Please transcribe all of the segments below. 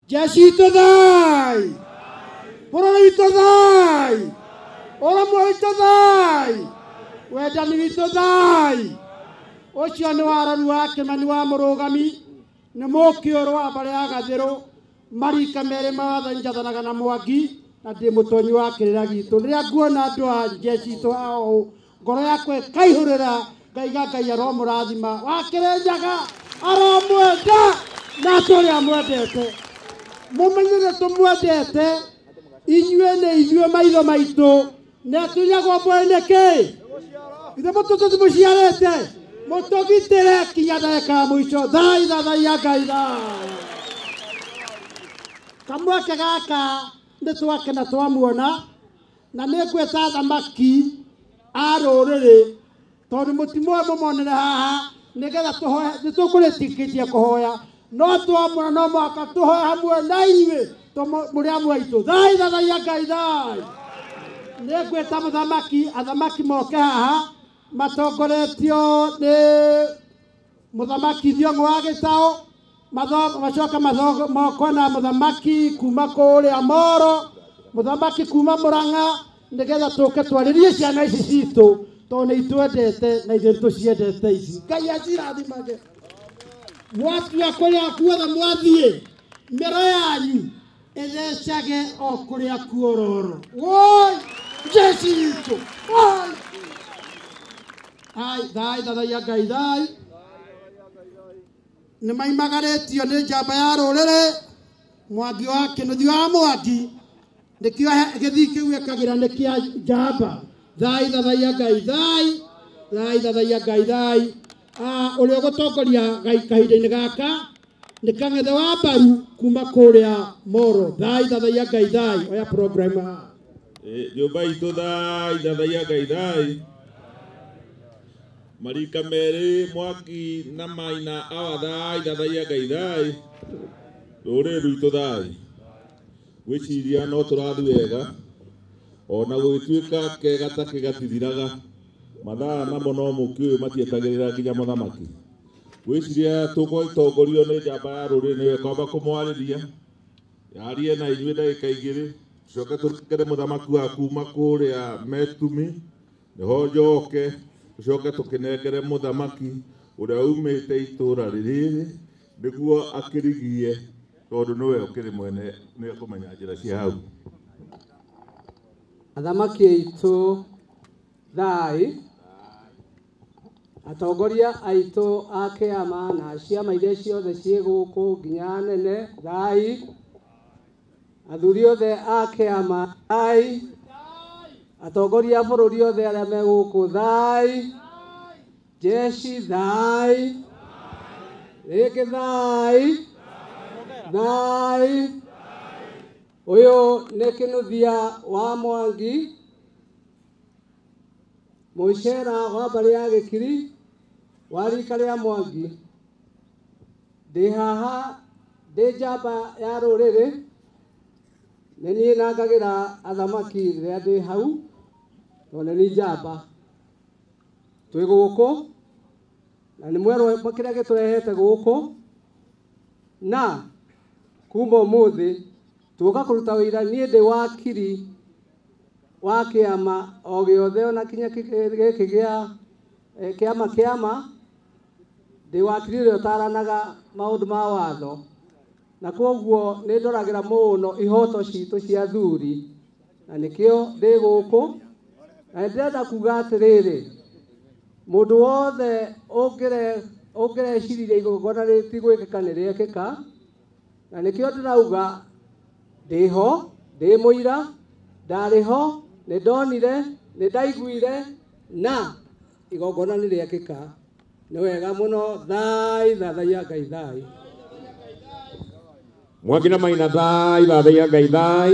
Jeshi itũ thai, bũrũri witũ thai, ũrũmwe witũ thai, wendani witũ thai. Ũcio nĩ waroru wa Kĩmani wa Mũrũgami, nĩ mũkĩũrũ wa mbarĩ ya Gathĩrũ, marika merĩ ma wathani njathanaga na Mwangi, na ndĩ mũtonyi wa kĩrĩra gitũ. Rĩrĩa nguona andũ a jeshi itũ ũũ, ngoro yakwa ĩkaihũrĩra, ngaiga Ngai aromũrathima, wa Kĩrĩnyaga aromwenda na tũrĩa amwendete. Mũmenye tũmwendete, inyuĩ nĩ ithuĩ maitho maitũ, nĩ atunyagwo mwene nĩkĩ? Ithe mũtũtũ mũciarĩte, mũtũgitĩre kinya ndagĩka ya mũico. Thai thathaiya Ngai thai. Kamweke gaka nĩ twakena twamuona, na nĩ ngwĩta athamaki a rũrĩrĩ, tondũ mũtimoe mũmonere haha, nĩgetha tũhoe, nĩ tũkũrĩtĩkĩtie kũhoya, no twamũra no mũhaka tũhoe hamwe na inyuĩ mũrĩ amwe aitũ. Thai thathaiya Ngai thai. Nĩ ngwĩta mũthamaki, athamaki moke haha matongoretio nĩ mũthamaki Thiong'o wa Gĩtaũ, macoke mokwo na mũthamaki kuma kũrĩa Moro, mũthamaki kuma Mũrang'a, nĩgetha tũke twarĩrie ciana ici citũ, tondũ nĩ itwendete na ithuĩ nĩ tũciendete ici. Ngai acirathimage. Mwatua kũrĩa guothe mwathiĩ, mĩro yanyu ĩthecage o kũrĩa kuororo. Woi, jeshi itũ. Woi. Ai, thai thathaiya Ngai thai. Nĩ maimagarĩtio nĩ njamba ya rũrĩrĩ, Mwangi wa Kĩnuthi wa Mwangi, nĩkĩo gĩthii kĩu ĩkagĩra nĩ kĩa njamba. Thai thathaiya Ngai thai, thai thathaiya Ngai thai. Ũrĩa ũgũtongoria kahinda-inĩ gaka nĩ Kang'ethe wa Mbaru kuma kũrĩa Moro. Thai thathaiya Ngai thai. Oya program haha. Nyũmba itũ thai thathaiya Ngai thai. Marika merĩ Mwangi na Maina awa thai thathaiya Ngai thai. Rũrĩrĩ rwitũ thai. Gwĩciria no tũrathiĩ wega, ona gũgĩtuĩka kega ta kĩgatithiraga, mathaa namo no mũkĩũĩ matietagĩrĩra nginya mũthamaki. Gwĩciria tũgũtongorio nĩ njamba ya rũrĩrĩ nĩwe kwamba kũmwarĩria, yarie na inyuĩ ndagĩka igĩrĩ, tũcoke tũrengere mũthamaki wa kuma kũrĩa Metumi, nĩho njoke, tũcoke tũkĩnengere mũthamaki ũrĩa umĩte itũũra rĩrĩ, nĩguo akĩrigie, tondũ nĩwe ũkĩrĩ mwene, nĩwe kũmenya njĩra cia hau. Athamaki aitũ thai, atongoria aitũ a kĩama na ciama iria ciothe ciĩ gũkũ nginya nene thai, athuri othe a kĩama thai, atongoria a bũrũri othe arĩa me gũkũ thai, jeshi thai, rĩngĩ thai, thai. Ũyũ nĩ Kĩnuthia wa Mwangi, mũcera wa mbarĩ ya Gĩkiri wa rika rĩa Mwangi. Ndĩ haha ndĩ njamba ya rũrĩrĩ, nĩ niĩ nangagĩra athamaki rĩrĩa ndĩ hau, tondũ nĩ niĩ njamba. Twĩ gũkũ na nĩ mwerwo kĩrĩa gĩtũrehete gũkũ, na kuma ũmũthĩ tuoka kũruta wĩra. Niĩ ndĩ wakiri wa kĩama o gĩothe, ona kinya gĩkĩ gĩa kĩama kĩama, ndĩ wakiri ũrĩa ũtaranaga maũndũ ma watho, na koguo nĩ ndoragĩra mũno ihoto citũ cia athuri, na nĩkĩo ndĩ gũkũ. Na nĩ ndĩrenda kuga atĩrĩrĩ, mũndũ wothe ũngĩreciririe igongona rĩtigwĩkĩka nĩ rĩekĩka, na nĩkĩo ndĩrauga ndĩho, ndĩ mũira, ndarĩ ho, nĩ ndonire, nĩ ndaiguire, na igongona nĩ rĩekĩka. Nĩ wega mũno. Thai thathaiya Ngai thai. Mwangi na Maina thai thathaiya Ngai thai.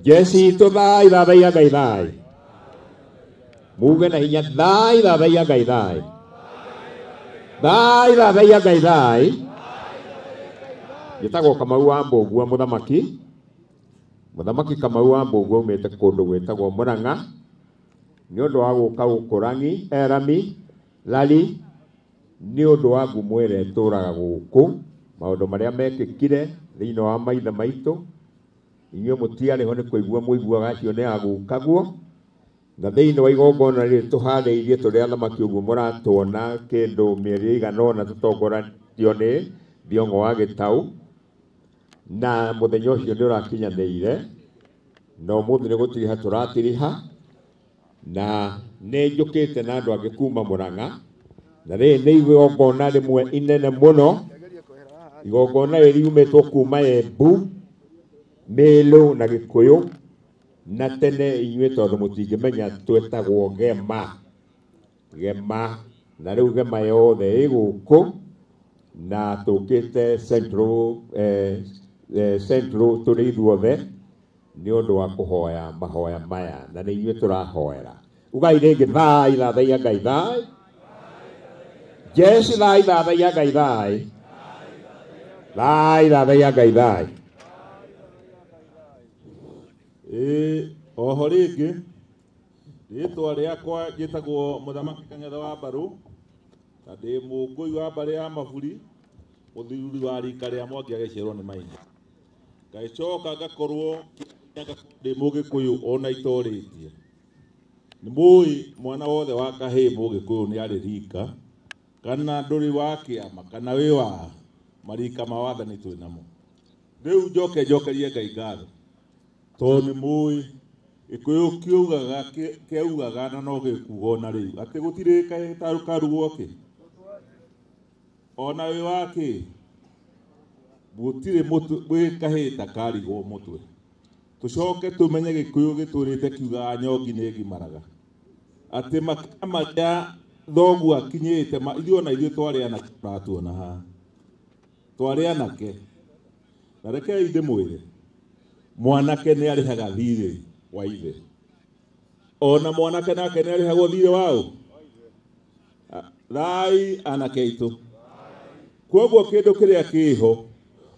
Jeshi itũ thai thathaiya Ngai thai. Muge na hinya thai thathaiya Ngai thai. Thai thathaiya Ngai thai. Njĩtagwo Kamau wa Mbũgua mũthamaki. Mũthamaki Kamau wa Mbũgua umĩte kũndũ gwĩtagwo Mũrang'a, nĩ ũndũ wa gũka gũkũ Rang'i, Erami, Lali, nĩ ũndũ wa ngumo ĩrĩa ĩtũraga gũkũ. Maũndũ marĩa mekĩkire thĩinĩ wa maithe maitũ, inyuĩ mũtiarĩ ho nĩ kũigua mũiguaga acio nĩ agũkaguo. Na thĩinĩ wa igongona rĩrĩ tũharĩirie tũrĩ athamaki ũguo mũratuona kĩndũ mĩeri ĩigana ũna tũtongoretio nĩ Thiong'o wa Gĩtaũ, na mũthenya ũcio nĩ ũrakinyanĩire, na ũmũthĩ nĩ gũtiriha tũratiriha, na nĩ njũkĩte na andũ angĩ kuma Mũrang'a, na rĩrĩ nĩ igongona rĩmwe inene mũno, igongona rĩrĩ riumĩtwo kuma Embu, Mĩlũ na Gĩkũyũ, na tene inyuĩ tondũ mũtingĩmenya twetagwo Gema, Gema, na rĩu Gema yothe ĩ gũkũ, na tũkĩte Central, Central tũrĩ ithuothe nĩ ũndũ wa kũhoya mahoya maya, na nĩ inyuĩ tũrahoera. Ugai rĩngĩ thai thathaiya Ngai thai, Jesu thai thathaiya Ngai thai, thai thathaiya Ngai thai. Ĩĩ oho rĩngĩ rĩtwa rĩakwa njĩtagwo Mũthamaki Kang'ethe wa Mbarũ, na ndĩ mũngũi wa mbarĩ ya Maburi, mũthuri wa rika rĩa Mwangi agĩciarwo nĩ Maina. Ngagĩcoka ngakorwo ndĩ mũgĩkũyũ ona itorĩtie. Nĩ mũĩ mwana wothe wa kahĩĩ mũgĩkũyũ nĩ arĩ rika, kana ndũrĩ wa kĩama, kana wĩ wa marika ma wathani twĩ namo. Rĩu njoke njokerie Ngai ngatho, tondũ nĩ mũĩ Gĩkũyũ kiugaga kĩaugaga na no gĩkuga ona rĩu atĩ gũtirĩ kahĩĩ karugwo kĩ ona wĩ wa kĩ gũtirĩ wĩ kahĩĩ ta karigwo mũtwe. Tũcoke tũmenye Gĩkũyũ gĩtũrĩte kiugaga nyongi nĩ ĩgimaraga, atĩ makinya marĩa thoguo akinyĩte ithuĩ ona ithuĩ twarĩ anake ũratuona haha, twarĩ anake, na rekei ndĩmwĩre mwanake nĩ arĩhaga thirĩ wa ithe, ona mwanake nake nĩ arĩhagwo thirĩ waũ. Thai anake aitũ. Kwoguo kĩndũ kĩrĩa kĩho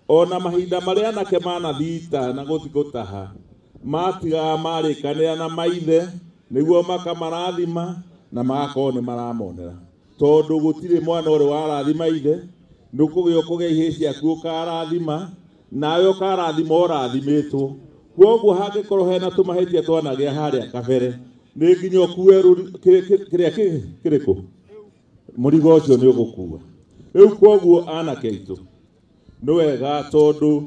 ona mahinda marĩa anake manathita na gũthiĩ gũtaha, matigaga marĩkanĩra na maithe nĩguo makamarathima na magakorwo nĩ maramonera, tondũ gũtirĩ mwana ũrĩ warathima ithe, nĩ ũkũgĩa ũkũgĩa ihĩĩ ciaku ũkarathima, nawe ũkarathima ũrathimĩtwo. Kwoguo hangĩkorwo hena tũmahĩtia twanagĩa harĩa kabere, nĩ nginya ũkue kĩrĩa kĩrĩkũ mũrigo ũcio nĩ ũgũkua. Rĩu kwoguo anake aitũ nĩ wega, tondũ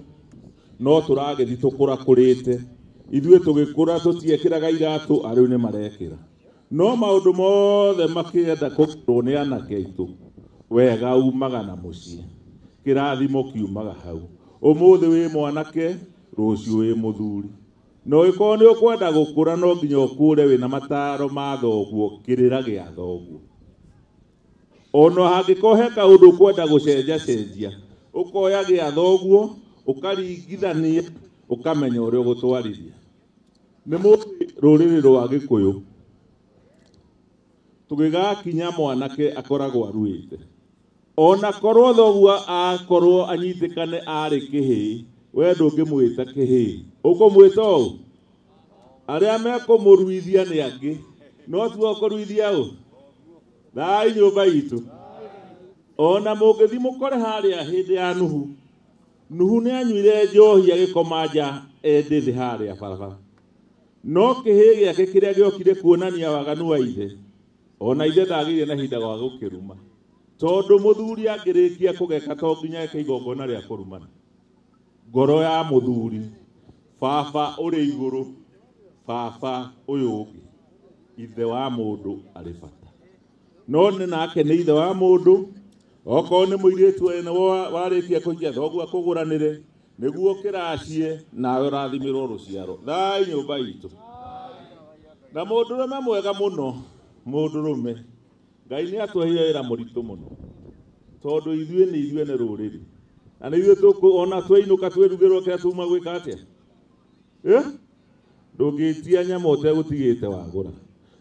no tũragĩthiĩ tũkũrakũrĩte, ithuĩ tũgĩkũra tũtiekĩraga iratũ, arĩu nĩ marekĩra, no maũndũ mothe makĩenda kũgĩrwo nĩ anake aitũ, wega umaga na mũciĩ, kĩrathimo kiumaga hau. Ũmũthĩ wĩ mwanake, rũciũ wĩ mũthuri, na ũngĩkorwo nĩ ũkwenda gũkũra no nginya ũkũre wĩna mataro ma thoguo, kĩrĩra gĩa thoguo. Ona hangĩkorwo he kaũndũ ũkwenda gũcenjacenjia, ũkoya gĩa thoguo, ũkaringithania, ũkamenya ũrĩa ũgũtwarithia. Nĩ mũĩ rũrĩrĩ rwa Gĩkũyũ tũgĩgakinya mwanake akoragwo aruĩte, ona korwo thoguo akorwo anyitĩkane arĩ kĩhĩĩ, we ndũngĩmwĩta kĩhĩĩ, ũkũmwĩta ũũ? Arĩa mekũmũruithia nĩ angĩ, no tiwe ũkũruithia ũ. Thai nyũmba itũ. Ona mũngĩthiĩ mũkore harĩa hĩndĩ ya Nuhu, Nuhu nĩ anyuire njohi agĩkoma nja endĩ thĩ harĩa barabara, no kĩhĩĩ gĩake kĩrĩa gĩokire kuonania waganu wa ithe, ona ithe ndagĩire na ihinda gwa gũkĩruma, tondũ mũthuri angĩrĩkia kũgeka to nginya eke igongona rĩa kũrumana. Ngoro ya mũthuri, baba ũrĩ igũrũ, baba ũyũ ũngĩ, ithe wa mũndũ arĩ bata, no nĩ nake nĩ ithe wa mũndũ. Okorwo nĩ mũirĩtu ene warĩkia kũhikia thoguo akũgũranĩre nĩguo kĩracie, nawe ũrathimĩrwo rũciaro. Thai nyũmba itũ. Na mũndũrũme mwega mũno, mũndũrũme Ngai nĩ atweheire wĩra mũritũ mũno, tondũ ithuĩ nĩ ithuĩ nĩ rũrĩrĩ, na nĩ ithuĩ ona twainũka twĩrugĩrwo kĩrĩa tuma gwĩka atĩa? Ndũngĩtia nyama ũtegũtigĩte wagũra.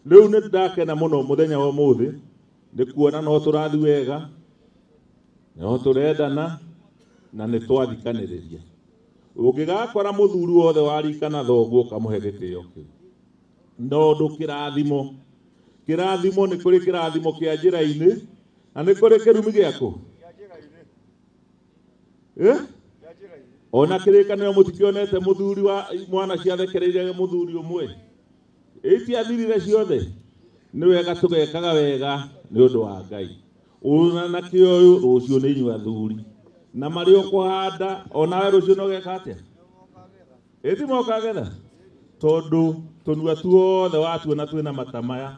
Rĩu nĩ ndakena mũno mũthenya wa ũmũthĩ nĩ kuona no tũrathiĩ wega, no tũrendana, na nĩ twathikanĩrĩria. Ũngĩgakora mũthuri wothe wa rika na thoguo ũkamũhe gĩtĩo kĩu, no ũndũ kĩrathimo, kĩrathimo nĩ kũrĩ kĩrathimo kĩa njĩra-inĩ, na nĩ kũrĩ kĩrumi gĩakũ. Ona kĩrĩkanĩro mũtikĩonete mũthuri wa mwana ciathekereire mũthuri ũmwe ĩtiathirire ciothe. Nĩ wega tũgekaga wega nĩ ũndũ wa Ngai. Ona nakĩo ũyũ rũciũ nĩ inyuĩ athuri na marĩ ũkũhanda onawe rũciũ no geka atĩa? Ĩtimokagetha tondũ tũnua tuothe watuona twĩna mata maya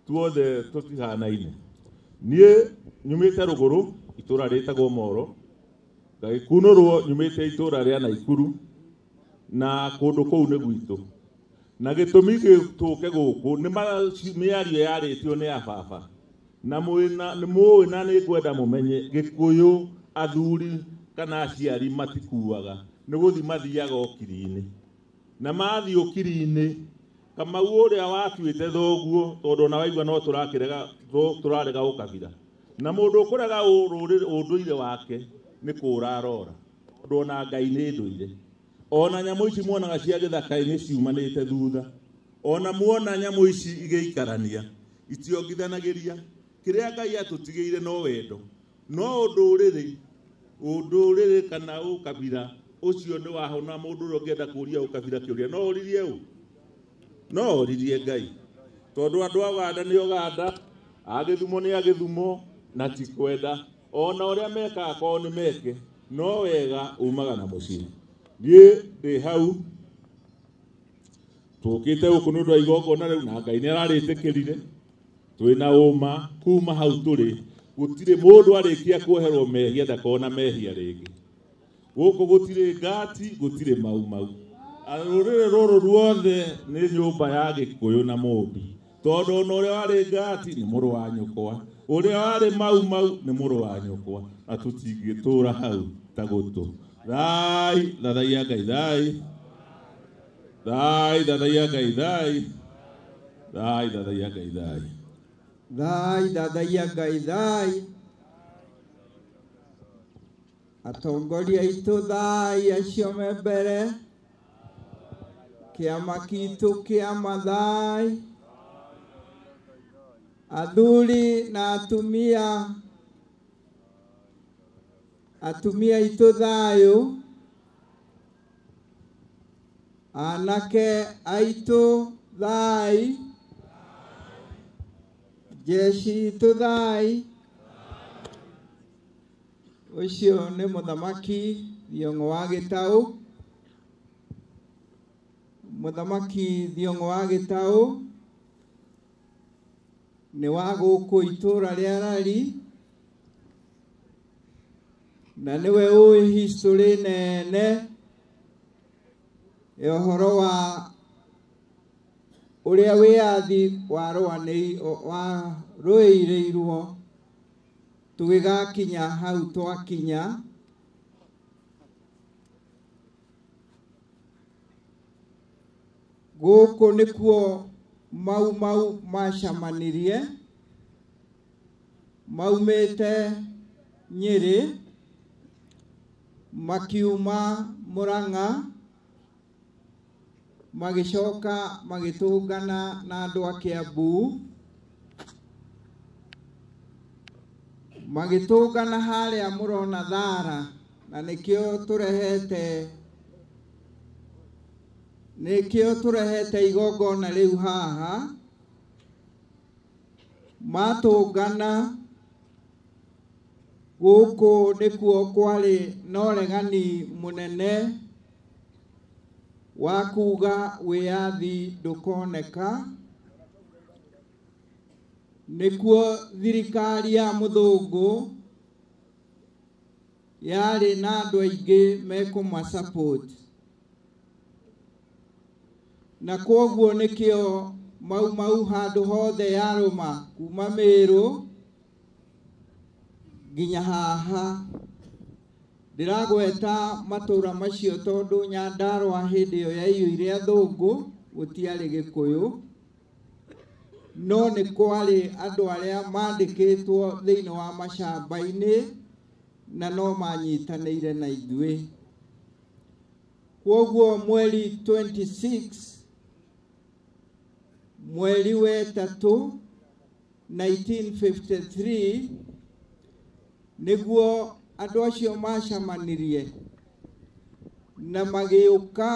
tuothe tũtihanaine. Niĩ nyumĩte rũgũrũ itũra rĩtagwo Moro, ngagĩkunũrwo nyumĩte itũra rĩa Naikuru na kũndũ kũu nĩ gwitũ. Na gĩtũmi gĩtũke gũkũ nĩ mĩario yarĩtio nĩ ababa na nĩ mũĩ na nĩ ngwenda mũmenye Gĩkũyũ athuri kana aciari matikuaga nĩ gũthiĩ mathiaga ũkiri-inĩ na mathiĩ ũkiri-inĩ Kamau ũrĩa watuĩte thoguo tondũ ona waigua no tũrakĩrega tũrarega ũkabira na mũndũ ũkũrega ũndũire wake nĩ kũra arora tondũ ona Ngai nĩ ndũire. Ona nyamũ ici muonaga cia gĩthaka-inĩ ciumanĩte thutha, ona muona nyamũ ici igĩikarania itiongithanagĩria. Kĩrĩa Ngai atũtigĩire no wendo, no ũndũrĩrĩ kana ũkabira ũcio nĩ wahona. Mũndũ ũrĩa ũngĩenda kũũria ũkabira kĩũria no ũririe ũ? No ũririe Ngai tondũ andũ a Ũganda nĩ Ũganda, a Gĩthumo nĩ a Gĩthumo na ti kwenda ona ũrĩa mekaga kwao nĩ meke, no wega umaga na mũciĩ. Niĩ ndĩ hau tũkĩte gũkũ nĩ ũndũ wa igongona rĩu na Ngai nĩ ararĩtĩkĩrire. Twĩna ũma kuma hau tũrĩ gũtirĩ mũndũ arĩkia kuoherwo mehia ndakona mehia rĩngĩ. Gũkũ gũtirĩ ngati, gũtirĩ mau mau. Rũrĩrĩ rũrũ ruothe nĩ nyũmba ya Gĩkũyũ na Mũmbi tondũ ona ũrĩa warĩ ngati nĩ mũrũ wa nyũkwa, ũrĩa warĩ mau mau nĩ mũrũ wa nyũkwa, na tũtingĩtũra hau ta gũtũ. Thai thathaiya Ngai thai, thai thathaiya Ngai thai, thai thathaiya Ngai thai, thai thathaiya Ngai thai. Atongoria aitũ thai acio me mbere, kĩama kitũ kĩama thai, athuri na atumia, atumia aitũ thayũ, anake aitũ thai, jeshi itũ thai. Ũcio nĩ mũthamaki Thiong'o wa Gĩtaũ. Mũthamaki Thiong'o wa Gĩtaũ nĩ wa gũkũ itũra rĩa Rari na nĩwe ũĩ history nene ya ũhoro wa ũrĩa wĩyathi warũĩrĩirwo tũgĩgakinya hau twakinya. Gũkũ nĩkuo mau mau macamanirie maumĩte Nyĩrĩ makiuma Mũrang'a magĩcoka magĩtũngana na andũ a Kĩambu magĩtũngana harĩa mũrona Thara, na nĩkĩo tũrehete igongona rĩu haha. Matũngana gũkũ nĩkuo kwarĩ na ũregani mũnene wa kuga wĩyathi ndũkoneka. Nĩkuo thirikari ya mũthũngũ yarĩ na andũ aingĩ mekũmasupport, na kwoguo nĩkĩo mau mau handũ hothe yarũma kuma Mĩrũ nginya haha. Ndĩragweta matũra macio tondũ Nyandarũa hĩndĩ ĩyo yaiyũire athũngũ gũtiarĩ Gĩkũyũ, no nĩ kwarĩ andũ arĩa mandĩkĩtwo thĩinĩ wa macamba-inĩ na no manyitanĩire na ithuĩ. Kwoguo mweri 26 mweri wa ĩtatũ 1953 nĩguo andũ acio macamanirie na magĩũka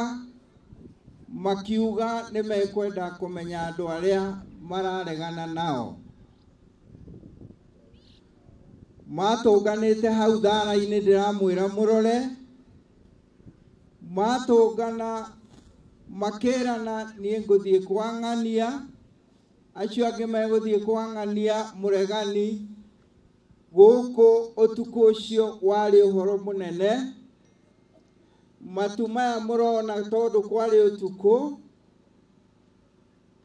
makiuga nĩ mekwenda kũmenya andũ arĩa mararegana nao. Matũnganĩte hau thara-inĩ ndĩramwĩra mũrore, matũngana makĩrana niĩ ngũthiĩ kwa ng'ania, acio angĩ megũthiĩ kwa ng'ania mũregani. Gũkũ ũtukũ ũcio warĩ ũhoro mũnene. Matu maya mũrona tondũ kwarĩ ũtukũ,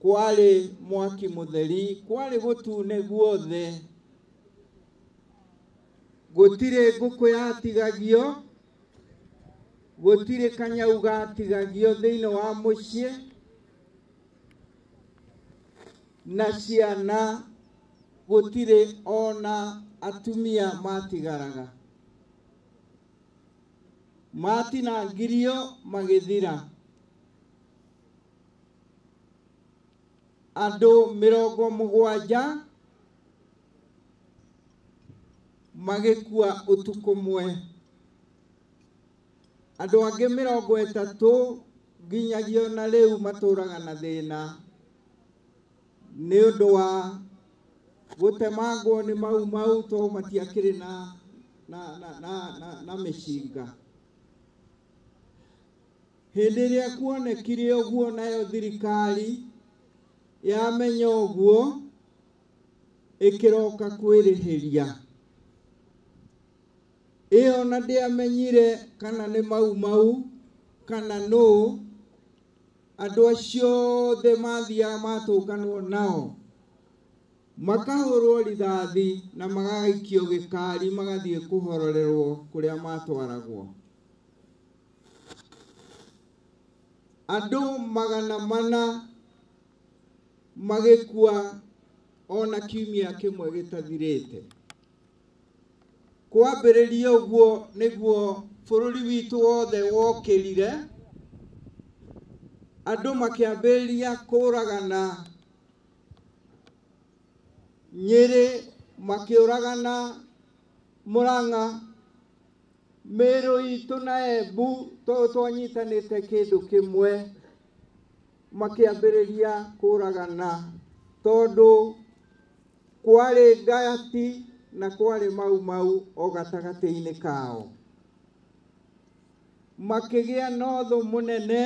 kwarĩ mwaki mũtheri, kwarĩ gũtune guothe, gũtirĩ ngũkũ yatigagio, gũtirĩ kanyau gatigagio thĩinĩ wa mũciĩ, na ciana gũtirĩ ona atumia matigaraga. Matinangirio magĩthira. Andũ 70 magĩkua ũtukũ ũmwe. Andũ angĩ 30 nginyagia na rĩu matũraga na thĩna nĩ ũndũ wa gũtemangwo nĩ Mau Mau tondũ matiakĩrĩ na mĩcinga. Hĩndĩ ĩrĩa kuonekire ũguo nayo thirikari yamenya ũguo ĩkĩroka kwĩrĩhĩria. Ĩyo na ndĩamenyire kana nĩ Mau Mau kana nũ, andũ acio othe mathiaga matũnganwo nao makahũrwo rithathi na magaikio gĩkari magathiĩ kũhororerwo kũrĩa matwaragwo. Andũ 400 magĩkua ona kiumia kĩmwe gĩtathirĩte. Kwambĩrĩria ũguo nĩguo bũrũri witũ wothe wokĩrire, andũ makĩambĩrĩria kũragana Nyĩrĩ, makĩũragana Mũrang'a, Mĩrũ itũ na Embu tondũ twanyitanĩte kĩndũ kĩmwe, makĩambĩrĩria kũragana tondũ kwarĩ ngayati na kwarĩ Mau Mau o gatagatĩ-inĩ kao. Makĩgĩa na ũthũ mũnene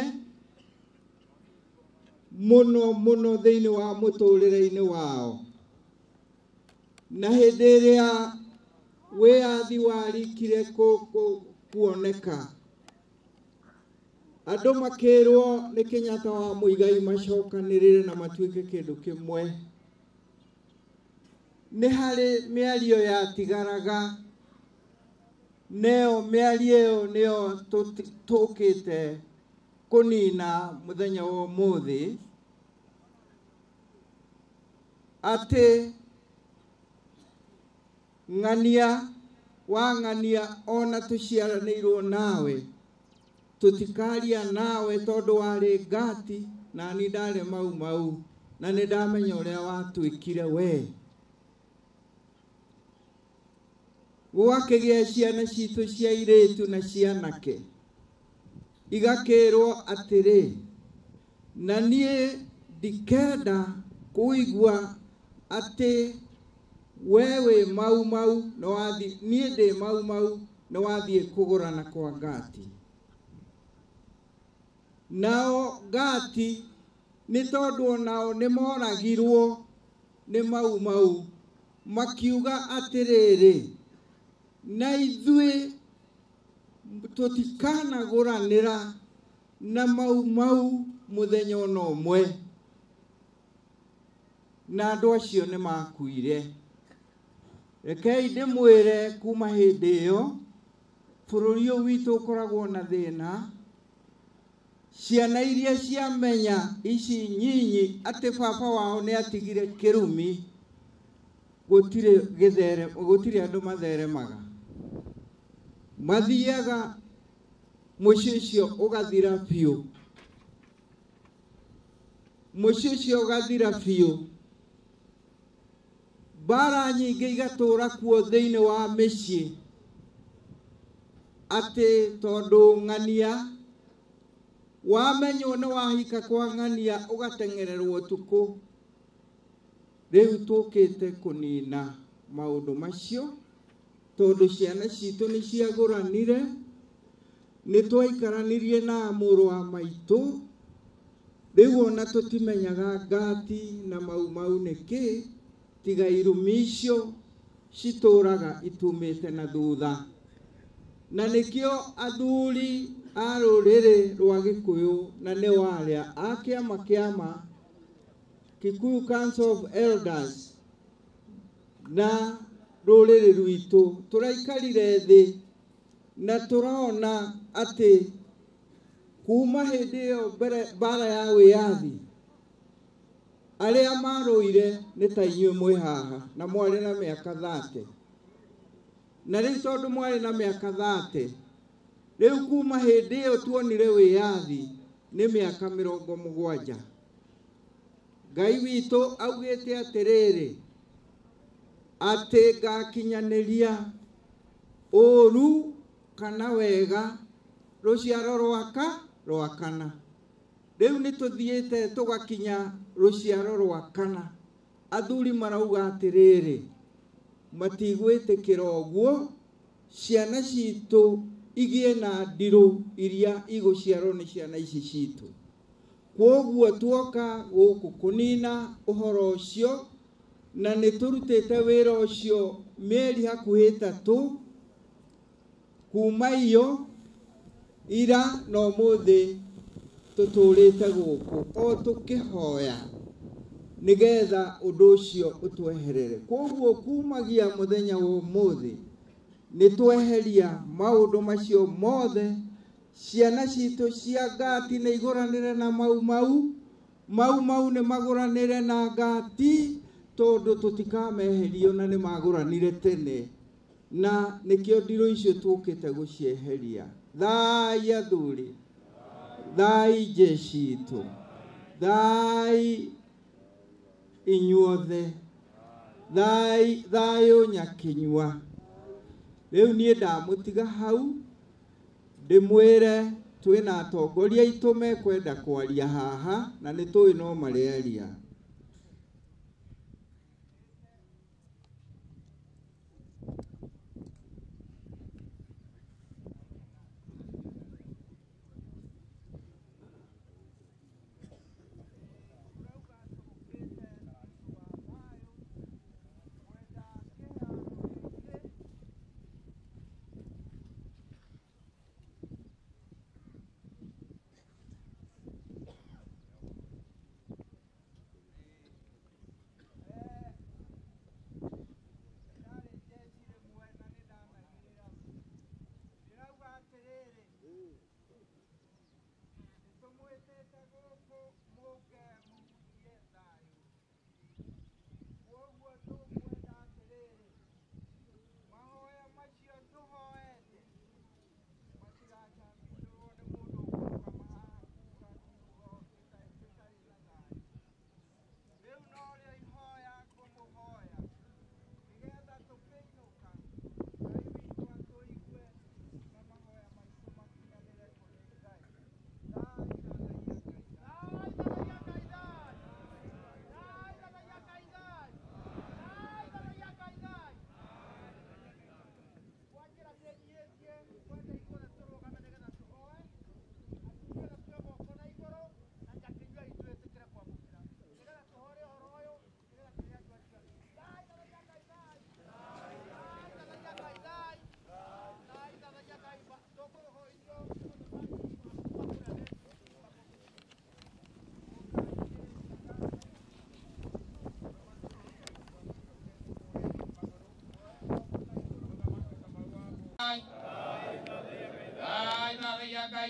mũno mũno thĩinĩ wa mũtũrĩre-inĩ wao. Na hĩndĩ ĩrĩa wĩyathi warikire kuoneka, andũ makĩrwo nĩ Kenyatta wa Muigai macokanĩrĩre na matuĩke kĩndũ kĩmwe. Nĩ harĩ mĩario yatigaraga, neo mĩario ĩyo nĩyo tũkĩte kũnina mũthenya wa ũmũthĩ, atĩ ng'ania wa ng'ania ona tũciaranĩirwo nawe tũtikaria nawe tondũ warĩ ngati na ni ndarĩ Mau Mau na nĩ ndamenya ũrĩa watuĩkire we. Gwakĩgĩa ciana citũ cia airĩtu na cianake igakĩrwo atĩrĩ, na niĩ ndikenda kũigua atĩ we wĩ Mau Mau nĩ wathiĩ, niĩ ndĩ Mau Mau nĩ wathiĩ kũgũrana kwa ngati. Nao ngati nĩ tondũ onao nĩ moragirwo nĩ Mau Mau, makiuga atĩrĩrĩ, na ithuĩ tũtikanagũranĩra na Mau Mau mũthenya ona ũmwe. Na andũ acio nĩ makuire. Rekei ndĩmwĩre kuma hĩndĩ ĩyo bũrũri ũyũ witũ ũkoragwo na thĩna. Ciana iria ciamenya ici nyinyi atĩ baba wao nĩ atigire kĩrumi, gũtirĩ gĩthere, gũtirĩ andũ matheremaga, mathiaga mũciĩ ũcio ũgathira biũ, mũciĩ ũcio ũgathira biũ. Mbara nyingĩ igatũra kuo thĩinĩ wa mĩciĩ. atĩ tondũ ng'ania wamenywo nĩ wahika kwa ng'ania ũgateng'ererwo ũtukũ. Rĩu tũkĩte kũnina maũndũ macio tondũ ciana citũ nĩ ciagũranire, nĩ twaikaranirie na mũrũ wa maitũ. Rĩu ona tũtimenyaga ngati na mau mau nĩkĩ, tiga irumi icio citũraga itumĩte na thutha. Na nĩkĩo athuri a rũrĩrĩ rwa Gĩkũyũ na nĩ warĩa a kĩama kĩama Kikuyu Council of Elders na rũrĩrĩ rwitũ tũraikarire thĩ na tũrona atĩ kuma hĩndĩ ĩyo mbere mbara ya wĩyathi arĩa marũire nĩ ta inyuĩ mwĩ haha na mwarĩ na mĩaka 30. Na rĩu tondũ mwarĩ na mĩaka 30, rĩu kuma hĩndĩ ĩyo tuonire wĩyathi nĩ mĩaka 70. Ngai witũ augĩte atĩrĩrĩ, atĩ ngakinyanĩria ũru kana wega rũciaro rwa kana. Rĩu nĩ tũthiĩte tũgakinya rũciaro rwa kana. Athuri marauga atĩrĩrĩ, matigwĩtĩkĩra ũguo ciana citũ igĩe na ndirũ iria igũciarwo nĩ ciana ici citũ. Kwoguo tuoka gũkũ kũnina ũhoro ũcio, na nĩ tũrutĩte wĩra ũcio mĩeri hakuhĩ 3 kuma iyo ira na ũmũthĩ tũtũrĩte gũkũ o tũkĩhoya nĩgetha ũndũ ũcio ũtweherere. Kwoguo kumagia mũthenya wa ũmũthĩ nĩ tweheria maũndũ macio mothe. Ciana citũ cia ngati nĩ igũranĩre na mau mau, mau mau nĩ magũranĩre na ngati, tondũ tũtikameherio na nĩ magũranire tene, na nĩkĩo ndirũ icio tũkĩte gũcieheria. Thai athuri, thai jeshi itũ, thai inyuothe, thai thayũ nyakinyua. Rĩu niĩ ndamũtiga hau ndĩmwĩre twĩna atongoria aitũ mekwenda kwaria haha na nĩ tũĩ no marearia.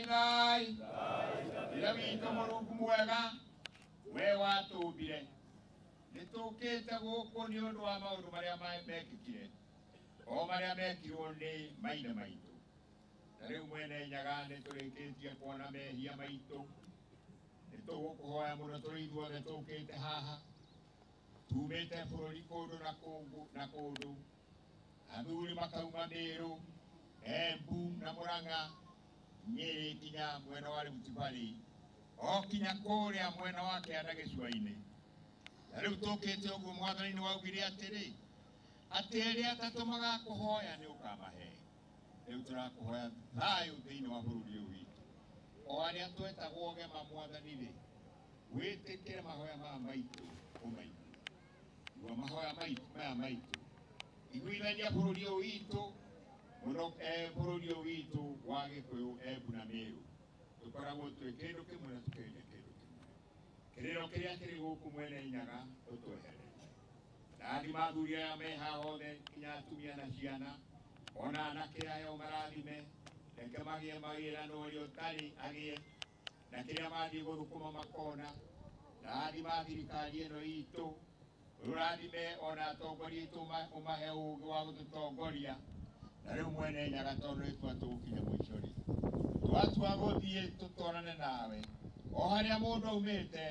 Ngai ira witũ Mũrungu mwega we watũmbire, nĩ tũkĩte gũkũ nĩ ũndũ wa maũndũ marĩa mekĩkire o marĩa mekirwo nĩ maithe maitũ. Na rĩu mwene Nyaga nĩ tũrĩkĩtie kuona mehia maitũ, nĩ tũgũkũhoya mũno tũrĩ ithuothe tũkĩte haha tumĩte bũrũri kũndũ na kũndũ na kũndũ, athuri makauma Mĩrũ, Embu na Murang'a, Nyeri kinya mwena wa Rift Valley, o kinya kũrĩa mwena wa kĩanda gĩcũa-inĩ. Na rĩu tũkĩte ũguo Mwathani nĩ waugire atĩrĩ, atĩ arĩa atatũ magakũhoya nĩ ũkamahe. Rĩu tũrakũhoya thayũ thĩinĩ wa bũrũri ũyũ witũ. O arĩa twetagwo gema Mwathani rĩ, wĩtĩkĩre mahoya maya maitũ ũmaigue. Igua mahoya maya maitũ. Iguithania bũrũri ũyũ witũ, mũno bũrũri ũyũ witũ wa Gĩkũyũ, Embu na Meru. Tũkoragwo twĩ kĩndũ kĩmwe na tũkĩendia kĩndũ kĩmwe. Kĩrĩro kĩrĩa kĩrĩ gũkũ mwene Nyaga ũtweherere. Rathima athuri aya me haha othe nginya atumia na ciana, ona anake aya ũmarathime, reke magĩe mawĩra na ũrĩa ũtarĩ agĩe, na kĩrĩa mathiĩ gũthũkũma makona. Rathima thirikari ĩno itũ, ũrathime ona atongoria aitũ ũmahe ũũgĩ wa gũtũtongoria. Na rĩu mwene Nyaga tondũ nĩ twatũgũkinya mũico rĩ, twatua gũthiĩ tũtwarane nawe o harĩa mũndũ aumĩte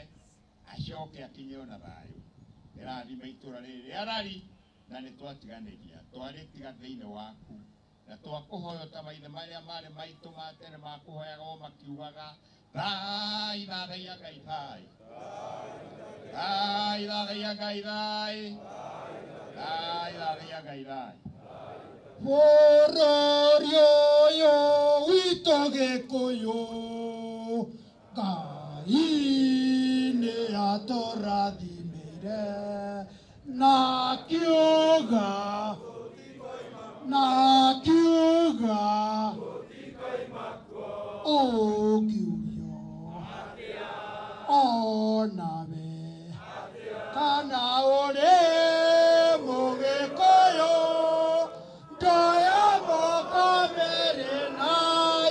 acoke akinye ona thayũ. Ĩrathima itũra rĩrĩ rĩa Rari na nĩ twatiganĩria, twarĩtiga thĩinĩ waku na twakũhoya ta maithe marĩa marĩ maitũ ma tene makũhoyaga o makiugaga thai thathaiya Ngai thai, thai thathaiya Ngai thai, thai thathaiya Ngai thai. Bũrũri ũyũ witũ Gĩkũyũ, Ngai nĩ atũrathimire na kiuga, na kiuga ũkiurio onawe kana ũrĩ Mũgĩkũyũ, ndoya moko merĩ na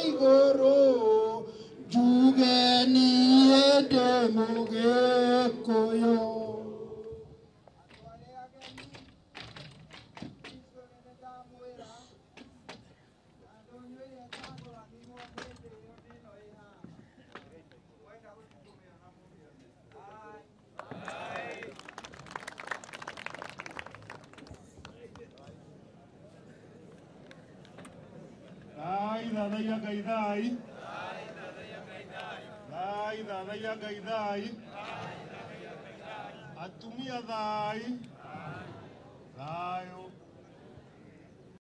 igũrũ njuge niĩ ndĩ Mũgĩkũyũ. Thai thathaiya Ngai thai, thai thathaiya Ngai thai, atumia thai, thayũ.